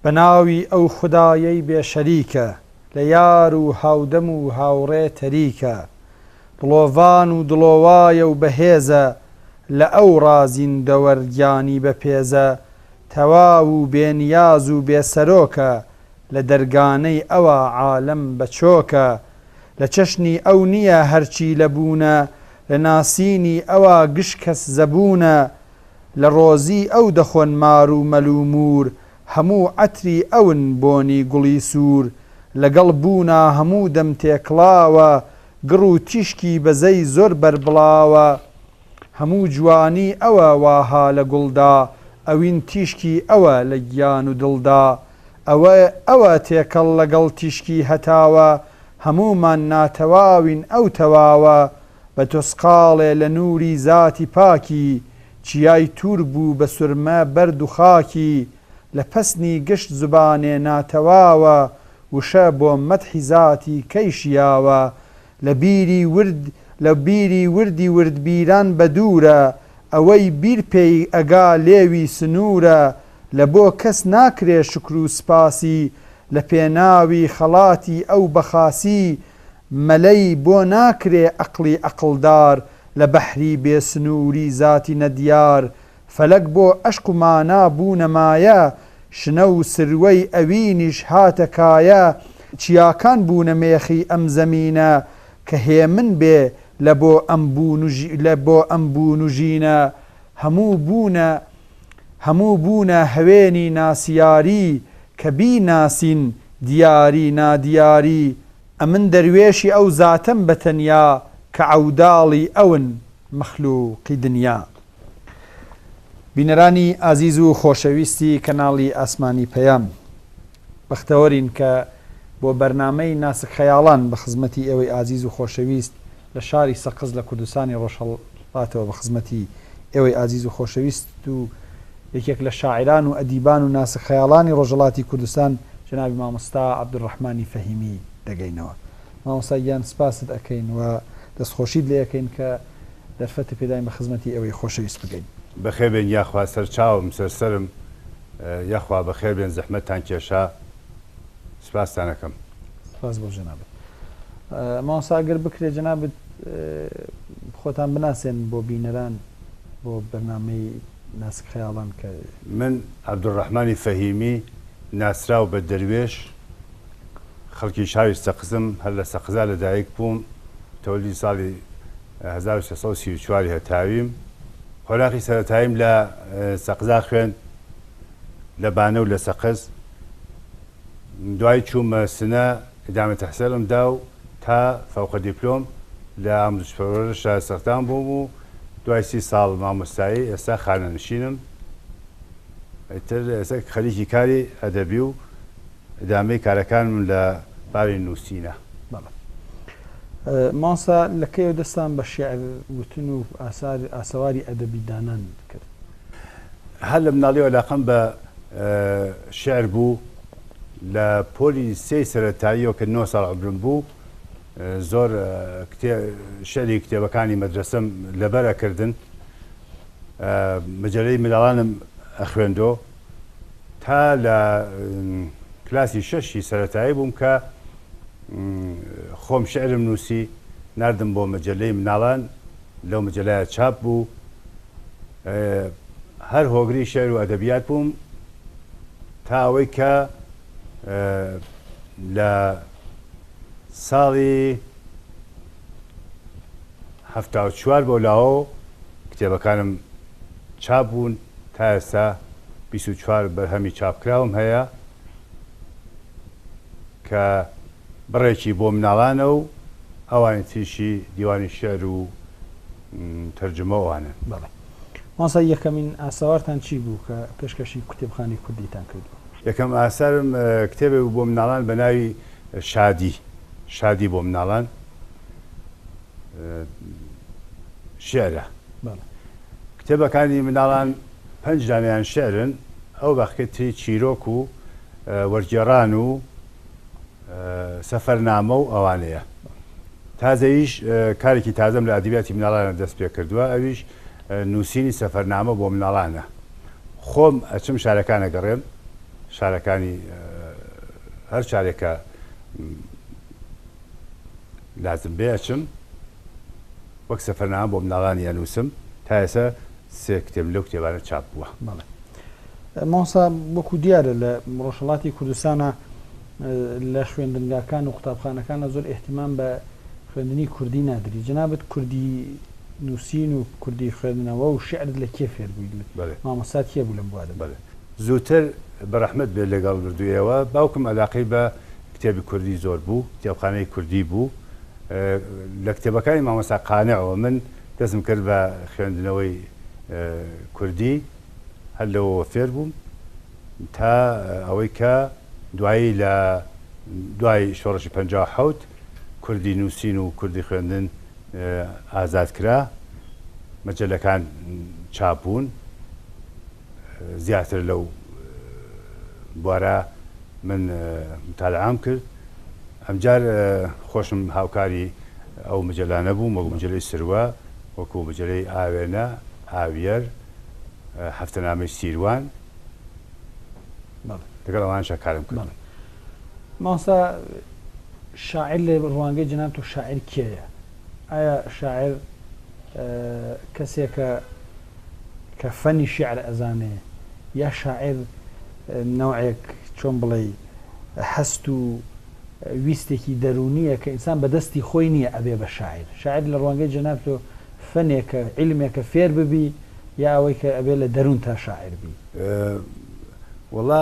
بە ناوی ئەو خودایەی بێ شەریکە، لە یار و هاودەم و هاوڕێ تەریکە. دڵۆڤان و دڵۆوایە و بەهێزە، لە ئەو ڕا زیندەوەر گیانی بەپێزە. تەواو و بێ نیاز و بێ سەرۆکە، لە دەرگانەی ئەوا عالەم بە چۆکە. لە چەشنی ئەو نییە هەرچی لە بوونە، لە ناسینی ئەوا گشت کەس زەبوونە. لە ڕۆزی ئەو دەخۆن مار و مەل و موور، هەموو عەتری ئەون بۆنی گوڵی سوور. لەگەڵ بوونا هەموو دەم تێکڵاوە، گڕ و تیشکی بەزەی زۆر بەربڵاوە. هەموو جوانی ئەوە واها لە گوڵدا، ئەوین تیشکی ئەوە لە گیان و دڵدا. ئەوە ئەوە تێکەڵ لەگەڵ تیشکی هەتاوە، هەموومان ناتەواوین ئەو تەواوە. بە تۆسقاڵێ لە نووری زاتی پاکی، چیای توور بوو بە سورمە بەرد و خاکی، لە پەسنی گشت زوبانێ ناتەواوە، وشە بۆ مەدحی زاتی کەی شیاوە؟ لە بیری ورد لە بیری وردی وردبیران بە دوورە، ئەوەی بیر پێی ئەگا لێوی سنوورە، لە بۆ کەس ناکرێ شوکر و سپاسی، لە پێناوی خەڵاتی ئەو بە خاسی، مەلەی بۆ ناکرێ ئەقڵی ئەقڵدار لە بەحری بێ سنووری زاتی نەدیار فەلەک بۆ ئەشق و مانا بوونە مایە شنە و سروەی ئەوینیش هاتە کایە چیاکان بوونە مێخی ئەم زەمینە کە هێمن بێ لە بۆ ئەم بوون و لە بۆ ئەم بوون و ژینە هەموو بوونە هەموو بوونە هەوێنی ناسیاری کە بیناسین دیاری نادیاری ئەمن دەروێشی ئەو زاتەم بە تەنیا کە عەوداڵی ئەون مەخلوقی دنیا. بینەرانی ئازیز و خۆشەویستی کەناڵی ئاسمانی پەیام، بەختەوەرین کە بۆ بەرنامەی ناسک خەیاڵان بە خزمەتی ئێوەی ئازیز و خۆشەویست لە شاری سەقز لە کوردستانی ڕۆژهەڵاتەوە بە خزمەتی ئێوەی ئازیز و خۆشەویست و یەکێک لە شاعیران و ئەدیبان و ناسک خەیاڵانی ڕۆژهەڵاتی کوردستان جەنابی مامۆستا عەبدولڕەحمانی فەهیمی دەگەینەوە. مامۆستا گیان سپاست ئەکەین و دەستخۆشیت لێ ئەکەین کە دەرفەتت پێداین بە خزمەتی ئێوەی خۆشەویست بگەین. بەخێر بێن یاخوا سەرچاوم سەرسەرم یاخوا بەخێر بێن زەحمەتتان کێشا سپاستان ئەکەم. سپاس بۆ جەنابت. مامۆستا ئەگەر بکرێت جەنابت خۆتان بناسێن بۆ بینەران بۆ بەرنامەی ناسک خەیاڵان کە. من عەبدولڕەحمانی فەهیمی ناسراو بە دەروێش خەڵکی شاری سەقزم، هەر لە سەقزا لە دایک بووم، تەوەلدی ساڵی 1334 ی هەتاویم. قۆناخی سەرەتاییم لە سەقزا خوێند، لە بانە و لە سەقز. دوای چوومە سنە ئیدامە تەحسێلم دا و تا فەوقە دیپلۆم لە ئاموزش پەروەرش سەختان بووم و دوای 30 ساڵ مامۆستایی ئێستا خانەنشینم. ئیتر ئێستا خەریکی کاری ئەدەبی و ئیدامەی کارەکانم لە باری نووسینە. بەڵێ. مامۆستا لە کەیەوە دەستان بە شیعر وتن و ئاسار ئاسەواری ئەدەبی دانان کرد؟ هەر لە مناڵیەوە عەلاقەم بە شیعر بوو، لە پۆلی سێی سەرەتاییەوە کە نۆ ساڵ عومرم بوو زۆر شیعری کتێبەکانی مەدرەسەم لەبەر ئەکردن، مەجەلەی منداڵانم ئەخوێندۆ تا لە کلاسی شەشی سەرەتایی بووم کە خۆم شیعرم نووسی ناردم بۆ مەجەلەی مناڵان لەو مەجەلایە چاپ بوو. هەر هۆگری شیعر و ئەدەبیات بووم تا ئەوەی کە لە ساڵی 74 بۆ لاوە کتێبەکانم چاپ بوون تا ئێستا 24 بەرهەمی چاپکراوم هەیە کە بڕێکی بۆ مناڵانە و ئەوانی تریشی دیوانی شیعر و تەرجومە و ئەوانەن. بەڵێ. مامۆستا یەکەمین ئاسەوارتان چی بوو کە پێشکەشی کتێبخانەی کوردیتان کردووە؟ یەکەم ئاسارم کتێبێک بوو بۆ مناڵان بە ناوی شادی، شادی بۆ مناڵان شیعرە. بەڵێ. کتێبەکانی مناڵان پەنج دانەیان شیعرن، ئەو باقیەکەی تری چیرۆک و وەرگێڕان و سەفەرنامە و ئەوانەیە. تازەیش کارێکی تازەم لە ئەدەبیاتی مناڵانە دەست پێ کردووە، ئەویش نووسینی سەفەرنامە بۆ مناڵانە. خۆم ئەچم شارەکان ئەگەڕێم. شارەکانی هەر شارێک کە لازم بێ ئەچم وەک سەفەرنامە بۆ مناڵانی ئەنووسم تا ئێستا سێ کتێب لەو کتێبانە چاپ بووە. بەڵێ مامۆستا وەکو دیارە لە ڕۆژهەڵاتی کوردستانا لە خوێندنگاکان و قوتابخانەکانا زۆر ئیهتیمام بە خوێندنی کوردی نادری جەنابت کوردی نووسین و کوردی خوێندنەوە و شیعرت لە کێ فێر بووی بەڵێ. مامۆستات کێ بوو لەم بوارەدا؟ بەڵێ زووتر بەڕەحمەت بێت لەگەڵ مردووی ئێوە باوکم ئەلاقەی بە کتێبی کوردی زۆر بوو کتێبخانەی کوردی بوو لە کتێبەکانی مامۆستا قانعەوە من دەستم کرد بە خوێندنەوەی کوردی هەر لەوەوە فێر بووم تا ئەوەی کە دوایی لە دوای شۆڕشی 57 کوردی نووسین و کوردی خوێندن ئازاد کرا مەجەلەکان چاپ بوون زیاتر لەو بوارە من متالعام کرد ئەمجار خۆشم هاوکاری ئەو مجلانە بووم وەک مجلەی سروە وەکو مجلەی ئاوێنە ئاویەر هەفتەنامەی سیروان لەگەڵ ئەوانشا کارم کرد. مامۆستا شاعیر لە ڕوانگەی جەنابتەوە شاعیر کێیە؟ ئایا شاعیر کەسێکە کە فەنی شیعر ئەزانێ یا شاعیر نەوعێک چۆن بڵێی هەست و ویستێکی دەروونییە کە ئینسان بە دەستی خۆی نییە ئەبێ بە شاعیر؟ شاعیر لە ڕوانگەی جەنابتەوە فەنێکە، عیلمێکە فێر ببی یا ئەوەی کە ئەبێ لە دەروونتا شاعیر بی؟ وەڵا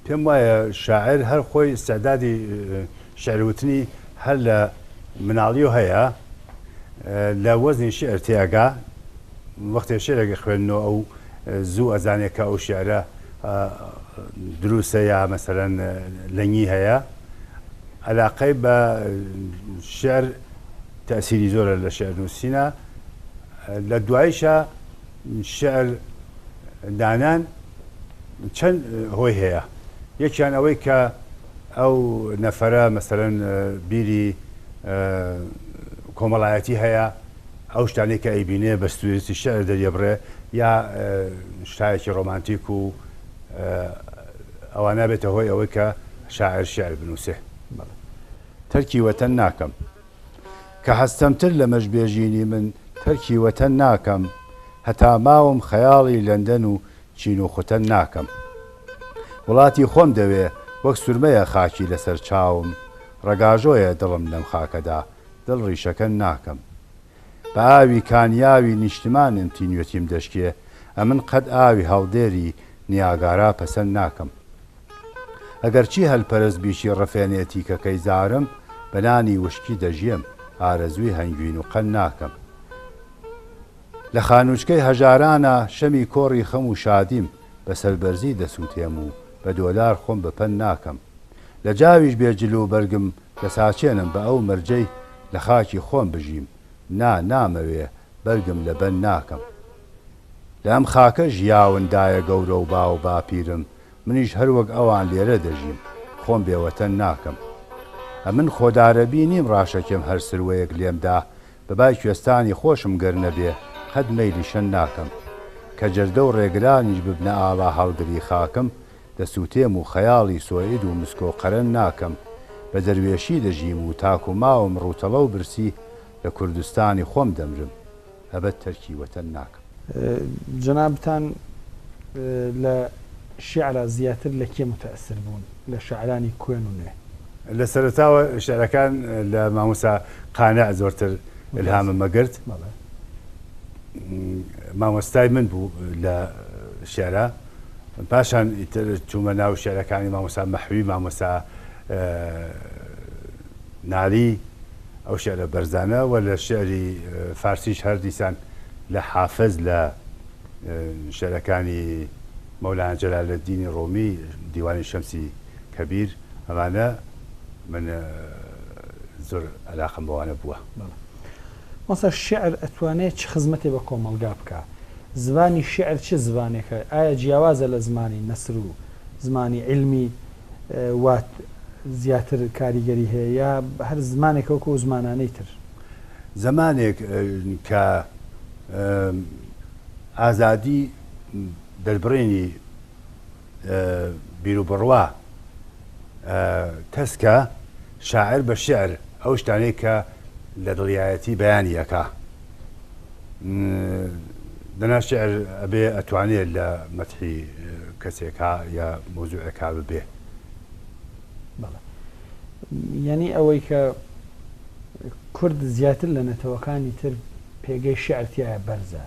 پێم وایە شاعیر هەر خۆی ئیستعدادی شیعر وتنی هەر لە مناڵیەوە هەیە، لە وەزنی شیعر تێئەگا، وەختێ شیعرێک ئەخوێننەوە ئەو زوو ئەزانێ کە ئەو شیعرە دروستە یا مەسەلەن لەنگی هەیە، ئەلاقەی بە شیعر تەئسیری زۆرە لە شیعر نووسینا، لە دواییشا شیعر دانان چەند هۆی هەیە، یەکیان ئەوەی کە ئەو نەفەرە مەسەلەن بیری کۆمەڵایەتی هەیە، ئەو شتانەی کە ئەیبینێ بە ستوریتی شیعر دەریەبڕێ یا شتایەکی ڕۆمانتیک و ئەوانە بێتە هۆی ئەوەی کە شاعر شیعر بنووسێ. تەرکی وەتەن ناکەم. کە هەستەمتر لەمەش بێژینی من تەرکی وەتەن ناکەم هەتا ماوم خەیاڵی لەندەن و چین و خوتەن ناکەم وڵاتی خۆم دەوێ وەک سورمەیە خاکی لەسەر چاوم ڕەگاژۆیە دڵم لەم خاکەدا دڵ ڕیشەکەن ناکەم بە ئاوی کانیاوی نیشتمانم تینوێتیم دەشکێ ئەمن قەت ئاوی هەڵدێری نیاگارا پەسەند ناکەم. ئەگەرچی هەلپەرست بیشی ڕفێنێ تیکەکەی زارم، بە نانی وشکی دەژیێم، ئارەزووی هەنگوین و قەند ناکەم. لە خانووچکەی هەژارانا شەمی کۆڕی خەم و شادیم، بە سەربەرزی دەسووتێم و بە دۆلار خۆم بە پەند ناکەم. لە جاویش بێ جل و بەرگم دەساچێنم بە ئەو مەرجەی لە خاکی خۆم بژیم، نا نامەوێ بەرگم لە بەند ناکەم. لە ئەم خاکە ژیاون دایە گەورە و باو باپیرم، منیش هەر وەک ئەوان لێرە دەژیم، خۆم بێ وەتەن ناکەم. ئەمن خۆدارەبی نیم ڕاشەکێم هەر سروەیەک لێم دا، بە بای کوێستانی خۆشم گەر نەبێ قەت مەیلی شەن ناکەم. کە جەردە و ڕێگرانیش ببنە ئاڵا هەڵگری خاکم، دەسووتێم و خەیاڵی سۆئید و مسکۆ قەرەن ناکەم. بە دەروێشی دەژیم و تاکوو ماوم ڕووتەڵە و برسی لە کوردستانی خۆم دەمرم. ئەبەد تەرکی وەتەن ناکەم. جەنابتان لە شیعرا زیاتر لە کێ موتەئسر بوون لە شاعرانی کۆن و نوێ؟ لە سەرەتاوە شیعرەکان لە مامۆستا قانع زۆرتر ئیلهامم ئەگرت. مامۆستای من بوو لە شیعرا. پاشان ئیتر چوومە ناو شیعرەکانی مامۆستا مەحوی، مامۆستا نالی، ئەو شیعرە بەرزانە و لە شیعری فارسیش هەر دیسان لە حافز لە شیعرەکانی مەولانا جەلالەدینی ڕۆمی، دیوانی شەمسی کەبیر ئەمانە من زۆر ئەلاقەم بەوانە بووە. بەڵێ. مامۆستا شیعر ئەتوانێ چ خزمەتێ بە کۆمەڵگا بکا؟ زمانی شیعر چ زمانێکە؟ ئایا جیاوازە لە زمانی نەسر و زمانی عیلمی وا زیاتر کاریگەری هەیە یا هەر زمانێکە وەکو ئەو زمانانەی تر؟ زمانێک کە ئازادی دەربڕینی. بیروبڕوا تەسکە، شاعر بە شیعر ئەو شتانەی کە لە دڵیایەتی بەیانی ئەکا. دەنا شیعر ئەبێ ئەتوانێ لە مەدحی کەسێکا یا مەوزوعێکا ببێ. بەڵێ. یانی ئەوەی کە کورد زیاتر لە نەتەوەکانی تر پێگەی شیعر تیایا بەرزە.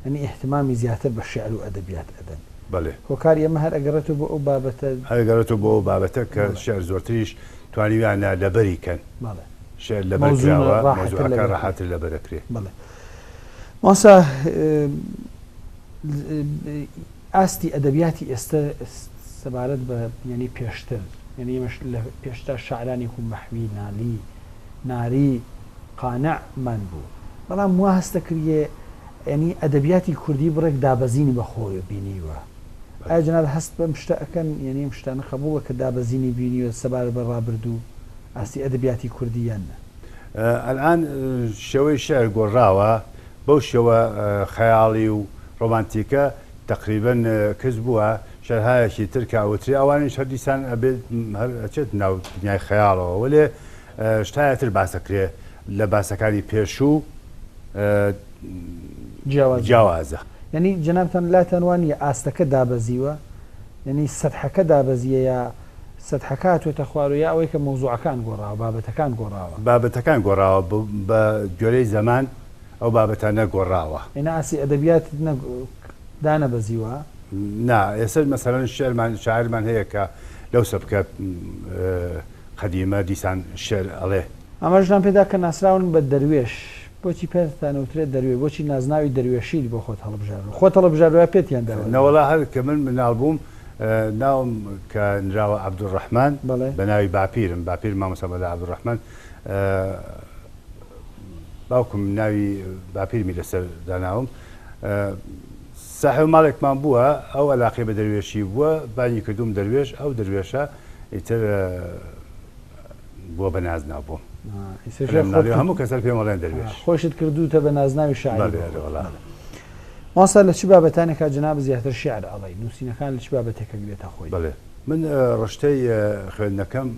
یانی ئیهتمامی زیاتر بە شیعر و ئەدەبیات ئەدەن. بەڵێ. هۆکاری ئەمە هەر ئەگەڕێتەوە بۆ ئەو بابەتە. هەر ئەگەڕێتەوە بۆ ئەو بابەتە کە شیعر زۆرتریش توانیویانە لەبەری کەن. بەڵێ. شیعر لەبەر کراوە، مەوزوعەکە ڕەحاتر لەبەر ئەکرێ. بەڵێ. مامۆستا ئاستی ئەدەبیاتی ئێستە سەبارەت بە یانی پێشتر، یانی ئێمەش لە پێشتا شاعرانی وەکوو مەحوی، نالی، ناری، قانع مان بوو. بەڵام وا هەست دەکریێ یانی ئەدەبیاتی کوردی بڕێک دابەزینی بە خۆیە بینیوە. ئایا جەنابت هەست بەم شتە ئەکەن؟ یانی ئەم شتانە قەبووڵە کە دابەزینی بینیوە سەبارەت بە ڕابردوو ئاستی ئەدەبیاتی کوردی یان نا؟ ئەلئان شێوەی شیعر گۆڕاوە، بەو شێوە خەیاڵی و ڕۆمانتیکە تەقریبەن کز بووە، شیعرهایەکی تر کە ئەوترێ ئەوانیش هەر دیسان ئەبێت هەر ئەچێت ناو دنیای خەیاڵەوە، وەلێ شتایە تر باس ئەکرێ لە باسەکانی پێشوو جیاوازە. یانی جەنابتان لاتان وا نییە ئاستەکە دابەزیوە؟ یانی سەتحەکە دابەزییە یا سەتحەکە هاتووەتە خوارەوە یا ئەوەی کە مەوزوعەکان گۆڕاوە، بابەتەکان گۆڕاوە؟ بابەتەکان گۆڕاوە، بە گوێرەی زەمان ئەو بابەتانە گۆڕاوە. یانی ئاستی ئەدەبیات دانەبەزیوە؟ نا، ئێستا مەسەلەن شیعرمان، شاعیرمان هەیە کە لەو سەبکە قەدیمە دیسان شیعر ئەڵێ. ئاماژەتان پێدا کە ناسراون بە دەروێش، بۆچی پێتان ئەوترێت دەروێش؟ بۆچی نازناوی دەروێشیت بۆ خۆت هەڵبژاردووە؟ خۆت هەڵبژاردووە یا پێتیان داوە دەروێش؟ نەوەڵا هەر کە من مناڵ بووم ناوم کە نراوە عەبدولڕەحمان بە ناوی باپیرم، باپیرم مامۆستا مەلا عەبدولڕەحمان، باوکم ناوی باپیرمی لەسەر داناوم. ساحێب ماڵێکمان بووە ئەو ئەلاقەی بە دەروێشی بووە، بانگی کردووم دەروێش، ئەو دەروێشە ئیتر بووە بە نازناو بۆم. هەموو کەس هەر پێم ئەڵێن دەروێش. خۆشت کردووتە بە نازناوی شاعیری بۆ خۆت. مامۆستا لە چ بابەتانێکا جەنابت زیاتر شیعر ئەڵێی؟ نووسینەکان لە چ بابەتێک ئەگرێتە خۆی؟ بەڵێ من ڕشتەی خوێندنەکەم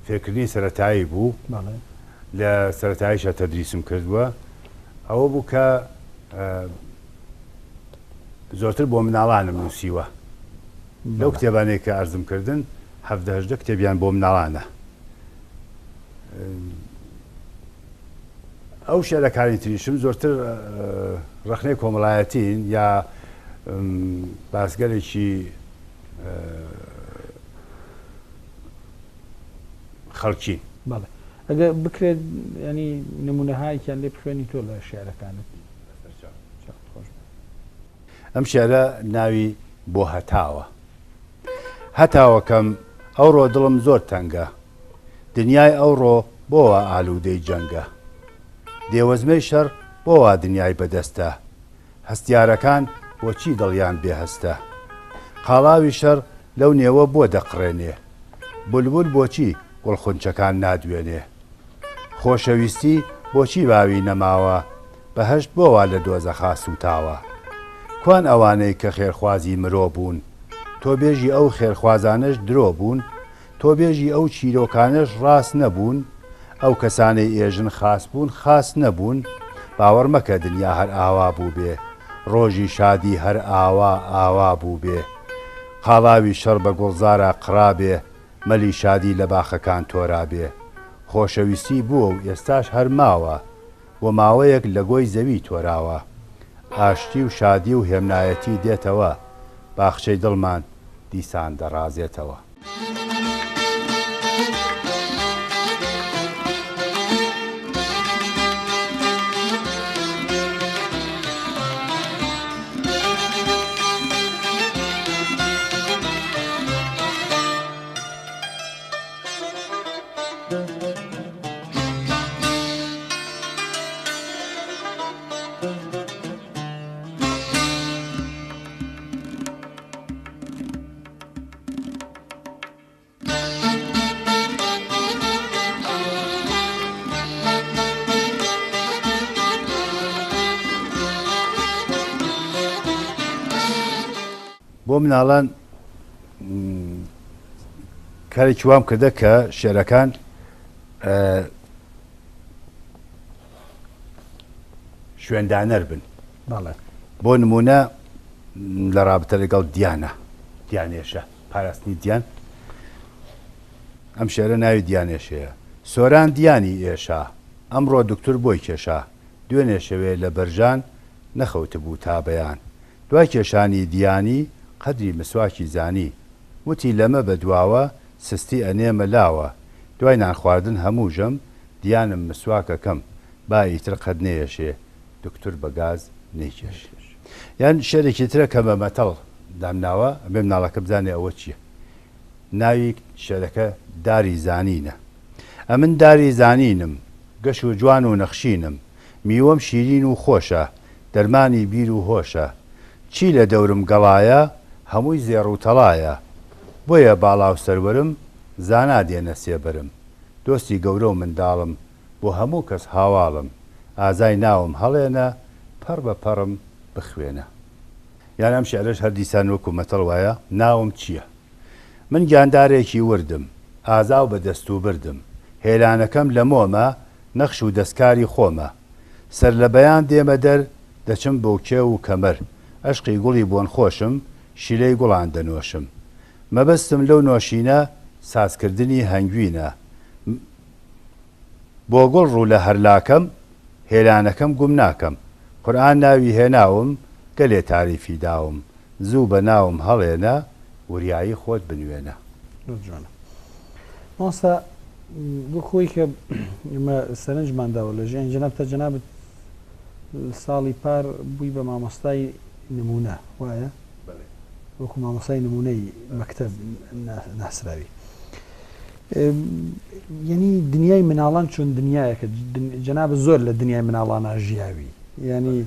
فێرکردنی سەرەتایی بوو. لە سەرەتاییشا تەدریسم کردووە. ئەوە بوو کە زۆرتر بۆ مناڵانم نووسیوە. لەو کتێبانەی کە ئەرزم کردن 17 18 کتێبیان بۆ مناڵانە. ئەو شعرەکانی تریشم زۆرتر ڕەخنەی کۆمەڵایەتین یا باسگەلێکی خەڵکین. بەڵێ ئەگەر بکرێت ینی نمونەهایکیان لێ بخوێنی تۆ لە شعرەکانت. ئەم شعرە ناوی بۆ هەتاوە. هەتاوەکەم ئەوڕۆ دڵم زۆر تەنگە دنیای ئەوڕۆ بۆ وا ئالوودەی جەنگە دێوەزمەی شەڕ بۆ وا دنیای بەدەستە هەستیارەکان بۆچی دڵیان بێ هەستە قاڵاوی شەڕ لەو نێوە بۆ دەقڕێنێ بولبول بۆچی گوڵ خونچەکان نادوێنێ خۆشەویستی بۆچی باوی نەماوە بەهەشت بۆ وا لە دۆزەخا سووتاوە؟ کوان ئەوانەی کە خێرخوازی مرۆ بوون؟ تۆ بێژی ئەو خێرخوازانەش درۆ بوون؟ تۆ بێژی ئەو چیرۆکانەش ڕاست نەبوون؟ ئەو کەسانەی ئێژن خاس بوون خاس نەبوون؟ باوەڕ مەکە دنیا هەر ئاوا بووبێ ڕۆژی شادی هەر ئاوا ئاوا بووبێ قاڵاوی شەڕ بە گوڵزارا قڕابێ مەلی شادی لە باخەکان تۆرابێ خۆشەویستی بووە و ئێستاش هەر ماوە بۆ ماوەیەک لە گۆی زەوی تۆراوە. ئاشتی و شادی و هێمنایەتی دێتەوە، باخچەی دڵمان دیسان دەڕازێتەوە. بۆ مناڵان کارێکی وام کردە کە شعرەکان شوێندانەر بن. بەڵێ. بۆ نموونە لە ڕابتە لەگەڵ دیانە، دیانێشە، پاراستنی دیان، ئەم شعرە ناوی دیانێشەیە. سۆران دیانی ئێشا، ئەمڕۆ دوکتور بۆی کێشا، دوێنێ شەوێ لە بەرژان نەخەوتبوو تا بەیان. دوای کێشانی دیانی قەدری مسواکی زانی. وتی لەمە بە دواوە سستی ئەنێمە لاوە. دوای نانخواردن هەموو ژەم دیانم مسواک ئەکەم با ئیتر قەت نەیەشێ دکتور بە گاز نەیکێشێ. یان شعرێکی ترە کە بە مەتەڵ دامناوە ئەبێ مناڵەکە بزانێ ئەوە چیە. ناوی شعرەکە داری زانینە. ئەمن داری زانینم گەش و جوان و نەخشینم میوەم شیرین و خۆشە دەرمانی بیر و هۆشە چی لە دەورم گەڵایە هەمووی زێڕ و تەڵایە بۆیە باڵا و سەروەرم زانا دێنە سێبەرم دۆستی گەورە و منداڵم بۆ هەموو کەس هاواڵم ئازای ناوم هەڵێنە پەڕ بە پەڕم بخوێنە. یان ئەم شیعرەش هەر دیسان وەکو مەتەڵ وایە، ناوم چییە؟ من گیاندارێکی وردم، ئازا و بە دەستوبردم، هێلانەکەم لە مۆمە، نەخش و دەستکاری خۆمە. سەرلەبەیان دێمە دەر، دەچم بۆ کێو و کەمەر، ئەشقی گوڵی بۆنخۆشم، شیلەی گوڵان دەنۆشم. مەبەستم لەو نۆشینە، سازکردنی هەنگوینە. بۆ گوڵ ڕوو لە هەرلاکەم، هێلانەکەم گوم ناکەم. قورئان ناوی هێناوم، گەلێ تاریفی داوم. زوو بە ناوم هەڵێنە، وریایی خۆت بنوێنە. زۆر جوانە مامۆستا وەک خۆی کە ئێمە سەرنجمان داوە لە ژیانی جەنابتا جەنابت ساڵی پار بووی بە مامۆستای نمونە وایە؟ وەکو مامۆستای نمونەی مەکتەب ناسراوی یعنی دنیای مناڵان چۆن دنیایەکە جەناب زۆر لە دنیای مناڵانە ژیاوی یعنی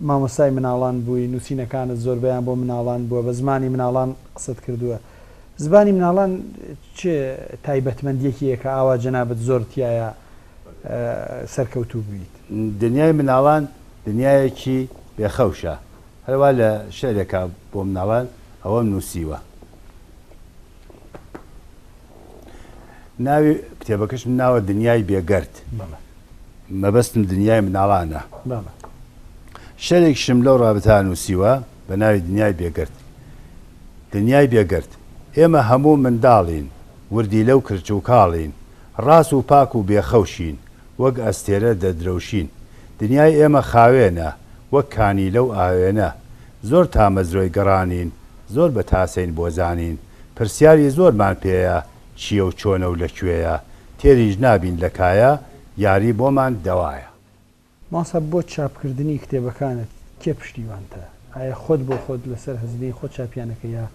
مامۆستای مناڵان بووی نووسینەکانت زۆربەیان بۆ مناڵان بووە بە زمانی مناڵان قسەت کردووە زبانی مناڵان چ تایبەتمەندیەکی هەیە کە ئاوا جەنابت زۆر تیایا سەرکەوتوو بوویت؟ دنیای مناڵان دنیایەکی بێ خەوشە، هەروا لە شعرێکا بۆ مناڵان ئەوەم نووسیوە. ناوی کتێبەکەشم ناوە دنیای بێگەرد. مەبەستم دنیای مناڵانە. شعرێکیشم لەو ڕابتە نووسیوە بە ناوی دنیای بێگەرد. دنیای بێگەرد. ئێمە هەموو منداڵین، وردیلە و کرچ و کاڵین، ڕاست و پاک و بێخەوشین، وەک ئەستێرە دەدرەوشین. دنیای ئێمە خاوێنە، وەک کانیلە و ئاوێنە. زۆر تامەزرۆی گەڕانین، زۆر بە تاسەین بۆ زانین. پرسیاری زۆرمان پێیە، چییە و چۆنە و لە کوێیە؟ تێریش نابین لە کایە، یاری بۆمان دەوایە. مامۆستا بۆ چاپکردنی کتێبەکانت کێ پشتیوانتە؟ ئایا خۆت بۆ خۆت لەسەر هەزینەی خۆت چاپیان ئەکەی یا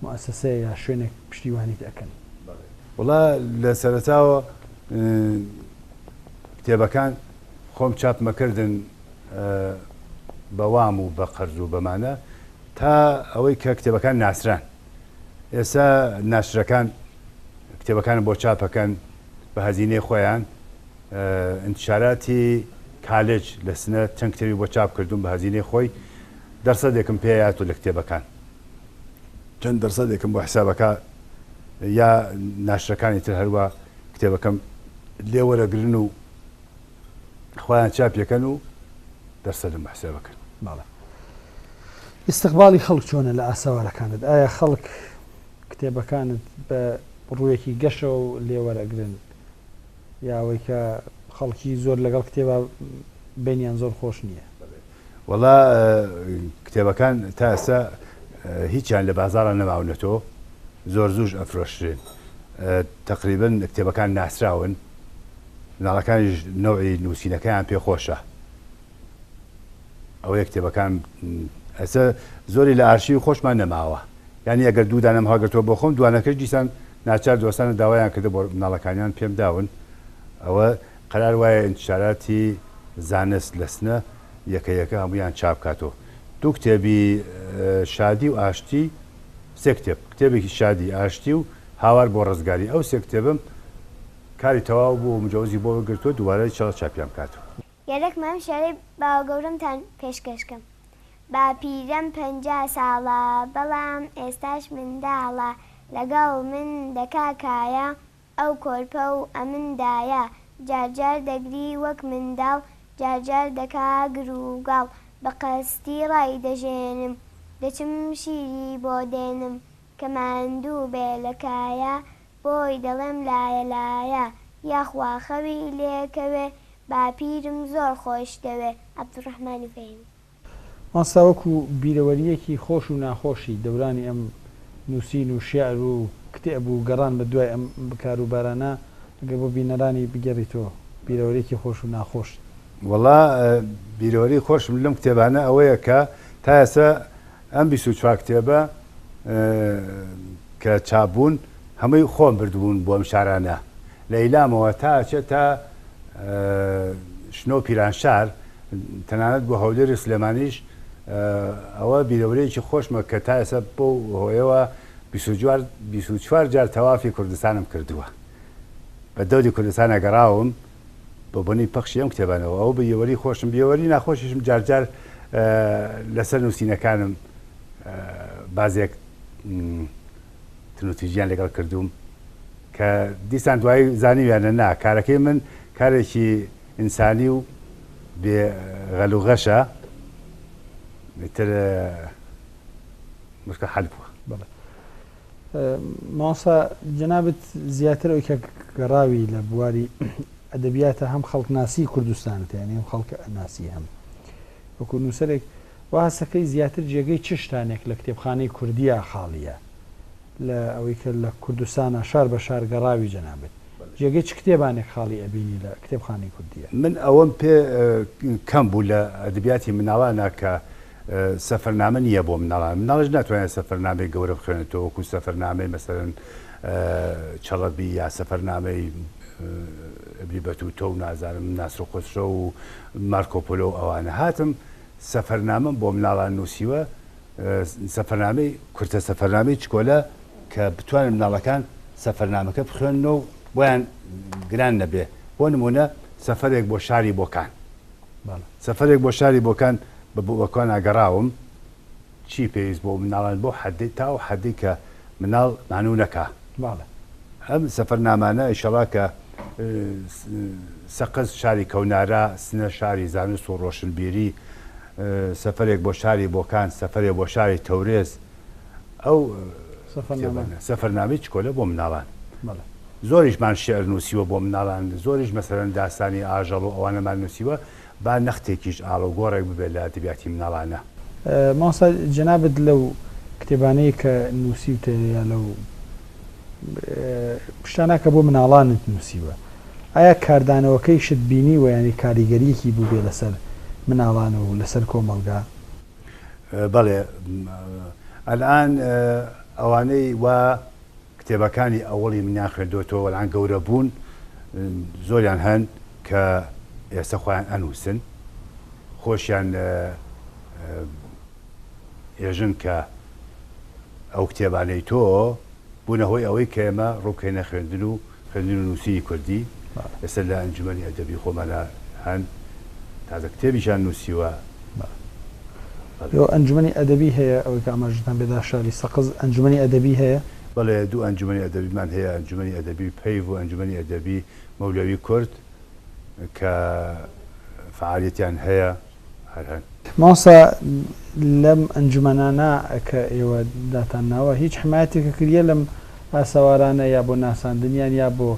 موئەسەسەیە یا شوێنێک پشتیوانیت ئەکەن؟ وەڵا لە سەرەتاوە کتێبەکان خۆم چاپمەکردن بە وام و بە قەرز و بەمانە تا ئەوەی کە کتێبەکان ناسران ئێستا ناشرەکان کتێبەکانم بۆ چاپەکەن بە هەزینەی خۆیان ئینتشاراتی کالێج لە سنە چەند کتێبی بۆ چاپ کردووم بە هەزینەی خۆی دەرسەدێکم پێیات و لە کتێبەکان چەند دەرسەدێکم بۆ حسابەکە یا ناشرەکانی تر هەروە کتێبەکەم لێ وەرەگرن و خۆیان چاپیەکەن و دەرسەدم بە حسابەکەن. بەڵێ. ئیستقباڵی خەڵک چۆنە لە ئاسەوارەکانت؟ ئایا خەڵک کتێبەکانت بە ڕوویەکی گەشەوە لێ وەرەگرن یا ئەوەی کە خەڵکی زۆر لەگەڵ کتێبا بەینیان زۆر خۆش نییە؟ وەڵا کتێبەکان تا ئێستا هیچیان لە بازاڕا نەماونەتەوە زۆر زووش ئەفرۆشرێن تەقریبەن کتێبەکان ناسراون مناڵەکانیش نەوعی نووسینەکەیان پێ خۆشە ئەوەیە کتێبەکان ئەسە زۆری لە ئارشیوی خۆشمان نەماوە یانی ئەگەر دوو دانەم هەڵگرتووە بۆ خۆم دوانەکەش دیسان ناچار دۆستانە داوایان کردە بۆ مناڵەکانیان پێم داون ئەوە قەرار وایە ئینتشاراتی زانست لە سنە یەکە یەکە هەموویان چاپ کاتەوە دوو کتێبی شادی و ئاشتی سێ کتێب کتێبێکی شادی ئاشتی و هاوار بۆ ڕزگاری ئەو سێ کتێبم کاری تەواو بوو و مجەوزی بۆ گرتووە دووبارە ئینشاڵڵا چاپیان بکاتەوە. گەرەکمە ئەم شیعرەی باوەگەورەمتان پێشکەش کەم. باپیرەم 50 ساڵە، بەڵام ئێستاش منداڵە، لەگەڵ من دەکا کایە، ئەو کۆرپە و ئەمن دایە، جار جار دەگری وەک منداڵ، جار جار دەکا گر و گاڵ، بە قەستی ڕایدەژێنم، دەچم شیری بۆ دێنم، کە ماندوو بێ لە کایە، بۆی دەڵێم لایە لایە، یاخوا خەوی لێ کەوێ، باپیرم زۆر خۆش دەوێ. عەبدولڕەحمانی فەهیمی. مامۆستا وەکو بیرەوەرییەکی خۆش و ناخۆشی دەورانی ئەم نووسین و شیعر و کتێب و گەڕان بە دوای ئەم کاروبارانە ئەگەر بۆ بینەرانی بگێڕیتەوە بیرەوەرییەکی خۆش و ناخۆشت. وەڵا بیرەوەری خۆشم لەم کتێبانە ئەوەیە کە تا ئێستا ئەم 24 کتێبە کە چاپ بوون هەمووی خۆم بردبوون بۆ ئەم شارانە لە ئیلامەوە تا ئەچێت تا شنۆ و پیرانشار تەنانەت بۆ هەولێر و سلێمانیش ئەوە بیرەوەریەکی خۆشمە کە تا ئێستا بەو هۆیەوە 24 جار تەوافی کوردستانم کردووە بە دەوری کوردستانە گەڕاوم بە بۆنەی پەخشی ئەم کتێبانەوە ئەو بیرەوەری خۆشم بیرەوەری ناخۆشیشم جارجار لەسەر نووسینەکانم بازێک تنوتیژیان لەگەڵ کردووم کە دیسان دوایی زانیویانە نا کارەکەی من کارێکی ئینسانی و بێ غەل و غەشە ئیتر مشکل حەل بووە. بەڵێ مامۆستا جەنابت زیاتر ئەوی کە گەڕاوی لە بواری ئەدەبیاتە هەم خەڵکناسی کوردستانت یانی هەم خەڵک ناسی هەم وەکو نووسەرێک وا هەستەکەی زیاتر جێگەی چ شتانێک لە کتێبخانەی کوردیا خاڵییە لە ئەوەی کە لە کوردستانا شار بە شار گەڕاوی جەنابت جێگەی چ کتێبانێک خاڵی ئەبینی لە کتێبخانەی کوردییە؟ من ئەوەم پێ کەم بوو لە ئەدەبیاتی مناڵانا کە سەفەرنامە نییە بۆ مناڵان، مناڵیش ناتوانێت سەفەرنامەی گەورە بخوێنێتەوە وەکوو سەفەرنامەی مەسەلەن چەڵەبی یا سەفەرنامەی ئبنی بەتوتە و نازانم ناسر خوسرەو و مارکۆپۆلۆ و ئەوانە. هاتم سەفەرنامەم بۆ مناڵان نووسیوە، سەفەرنامەی کورتە سەفەرنامەی چکۆلە کە بتوانن مناڵەکان سەفەرنامەکە بخوێننەوە و بۆیان گران نەبێ. بۆ نموونە سەفەرێک بۆ شاری بۆکان. سەفەرێک بۆ شاری بۆکان بە بۆکانا گەڕاوم، چی پێویست بۆ مناڵان بەو حەدەی تا ئەو حەدەی کە مناڵ مانوو نەکا. ئەم سەفەرنامانە ئیشەڵا کە سەقز شاری کەونارا، سنە شاری زانست و ڕۆشنبیری، سەفەرێک بۆ شاری بۆکان، سەفەرێک بۆ شاری تەورێز، ئەو سەفەرنامەی چکۆلە بۆ مناڵان. زۆریشمان شیعر نووسیوە بۆ مناڵان، زۆریش مەسەلەن داستانی ئاژەڵ و ئەوانەمان نووسیوە، با نەختێکیش ئاڵوگۆڕێک ببێت لە ئەدەبیاتی مناڵانە. مامۆستا جەنابت لەو کتێبانەی کە نووسیوتە یا لەو شتانە کە بۆ مناڵانت نووسیوە ئایا کاردانەوەکەیشت بینیوە یانی کاریگەریەکی بووبێ لەسەر مناڵان و لەسەر کۆمەڵگا؟ بەڵێ ئەلئان ئەوانەی وا کتێبەکانی ئەوەڵی منیان خوێندۆتەوە وەلان گەورە بوون زۆریان هەن کە ئێستا خۆیان ئەنووسن خۆشیان ئێژن کە ئەو کتێبانەی تۆ بوونە هۆی ئەوەی کە ئێمە ڕووبکەینە خوێندن و خوێندن و نووسینی کوردی ئێستا لە ئەنجومەنی ئەدەبی خۆمانە هەن تازە کتێبیشیان نووسیوە. ئێوە ئەنجومەنی ئەدەبی هەیە؟ ئەوەی کە ئاماژەتان پێدا شاری سەقز ئەنجومەنی ئەدەبی هەیە؟ بەڵێ دوو ئەنجومەنی ئەدەبیمان هەیە، ئەنجومەنی ئەدەبی پەیڤ و ئەنجومەنی ئەدەبی مەولەوی کورد کە فەعالیەتیان هەیە هەر هەن. مامۆستا لەم ئەنجومەنانە کە ئێوە داتان ناوە هیچ حمایەتێک کریە لەم ئاسەوارانە یا بۆ ناساندنیان یا بۆ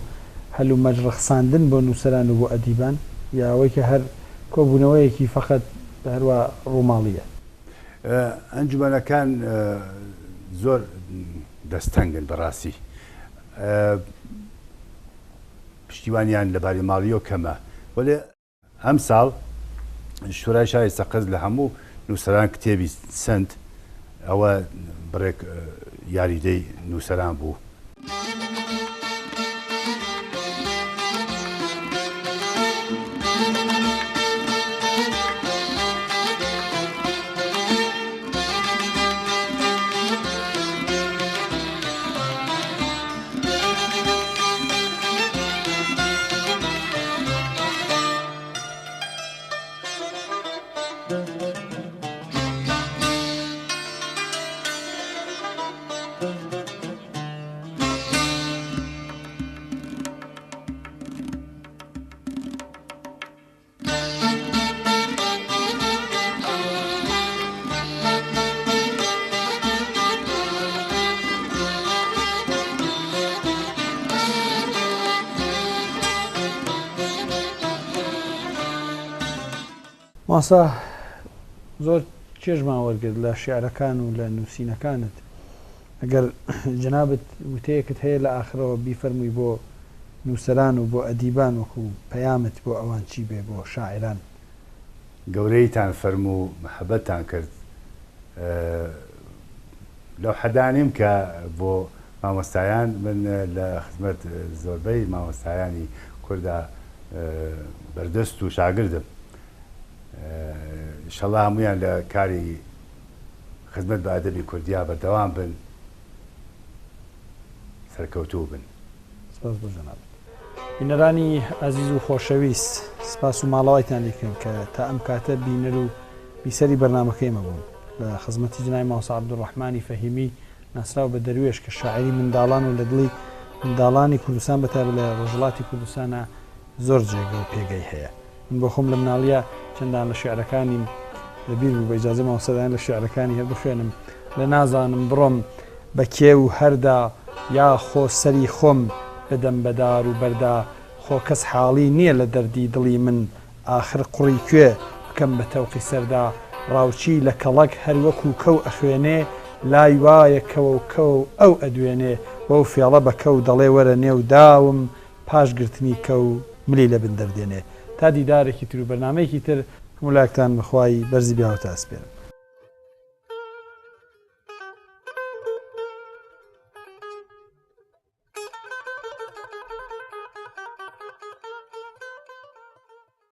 هەلومەرج ڕەخساندن بۆ نووسەران و بۆ ئەدیبان یا ئەوەی کە هەر کۆبوونەوەیەکی فەقەت هەروا ڕووماڵییە؟ ئەنجومەنەکان زۆر دەستەنگن بەڕاستی پشتیوانیان لەباری ماڵیەوە کەمە وەلێ ئەمساڵ شورای شاری سەقز لە هەموو نووسەران کتێبی سەند، ئەوە بڕێک یاریدەی نووسەران بوو. مامۆستا زۆر چێژمان وەرگرت لە شیعرەکان و لە نووسینەکانت. ئەگەر جەنابت وتەیەکت هەیە لە ئاخرەوە بیفەرمووی بۆ نووسەران و بۆ ئەدیبان وەکوو پەیامت بۆ ئەوان چی بێ بۆ شاعیران؟ گەورەییتان فەرموو مەحەبەتتان کرد لەو حەدا نیم کە بۆ مامۆستایان من لە خزمەت زۆربەی مامۆستایانی کوردا بەردەست و شاگردم ئیشەڵا هەموویان لە کاری خزمەت بە ئەدەبی کوردیا بەردەوام بن سەرکەوتوو بن. سپاس بۆ جەنابت. بینەرانی ئازیز و خۆشەویست سپاس و ماڵاوایتان لێکەین کە تا ئەم کاتە بینەر و بیسەری بەرنامەکەی ئێمە بوون. لە خزمەتی جەنابی مامۆستا عەبدولڕەحمانی فەهیمی ناسراو بە دەروێش کە شاعیری منداڵان و لە دڵی منداڵانی کوردستان بە تایبەت لە ڕۆژهەڵاتی کوردستانا زۆر جێگە و پێگەی هەیە. من بۆ خۆم لە مناڵییا چەندان لە شیعرەکانیم لە بیر بوو، بە ئیجازەی مامۆستا دایان لە شیعرەکانی هەر بخوێنم، لە نازانم بڕۆم بە کێو هەردا یا خۆ سەری خۆم بدەم بە دار و بەردا خۆ کەس حاڵی نییە لە دەردی دڵی من ئاخر قوڕی کوێ بکەم بە تەوقی سەردا ڕاوچی لە کەڵەک هەر وەکوو کەو ئەخوێنێ لای وایە کەوە و کەوە و ئەو ئەدوێنێ بەو فێڵە بە کەو دەڵێ وەرە نێو داوم پاش گرتنی کەو ملی لە بن دەردێنێ. تا دیدارێکی تر و بەرنامەیەکی تر. هەموو لایەکتان بە خوای بەرزی بیاوەتە ئەسپێرم.